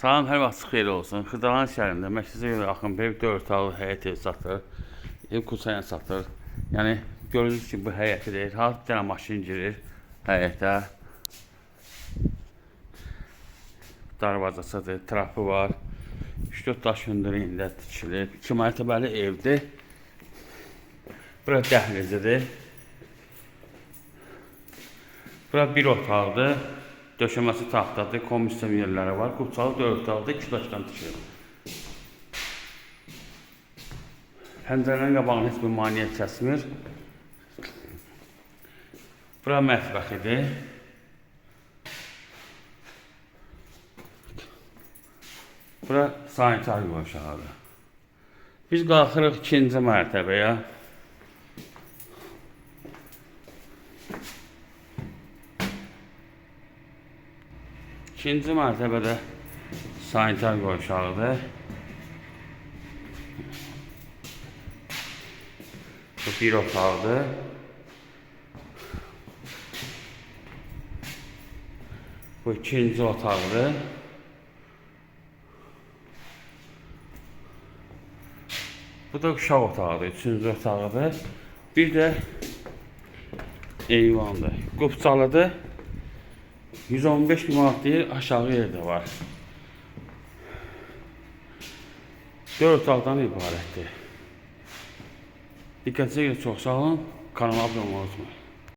Salam, hər vaxt xeyir olsun. Xırdalan şəhərində mərkəzə görə yaxın bir 4 otaqlı həyət ev satır. Ev kursayla satır. Yəni gördüyünüz kimi bu həyəti deyil. Har bir dənə maşın girir həyətə. Darvazasıdır, trapı var. 3-4 daş hündürlüyündə tikilib. 2 mərtəbəli evdir. Bura dəhlizidir. Bura bir otaqdır. Döşəməsi taxtadır, komisyon yerləri var. Qubçalı 4 otaqdır, 2 daşdan tikilib. Pəncərənin qabağını heç bir maneə kəsmir. Bura mətbəxidir. Bura sanitar qovşağıdır. Biz qalxırıq ikinci mərtəbəyə. İkinci mərtəbədə sanitar qovşağıdır. Bu bir otaqdır. Bu ikinci otaqdır. Bu da uşaq otağıdır, üçüncü otağıdır. Bir də eyvandır. Qubçalıdır. 115 min manat deyir, aşağı yerdə var. 4 otaqdan ibarətdir. Diqqətinizə görə çox sağ olun. Kanala abunə olmayı unutmayın.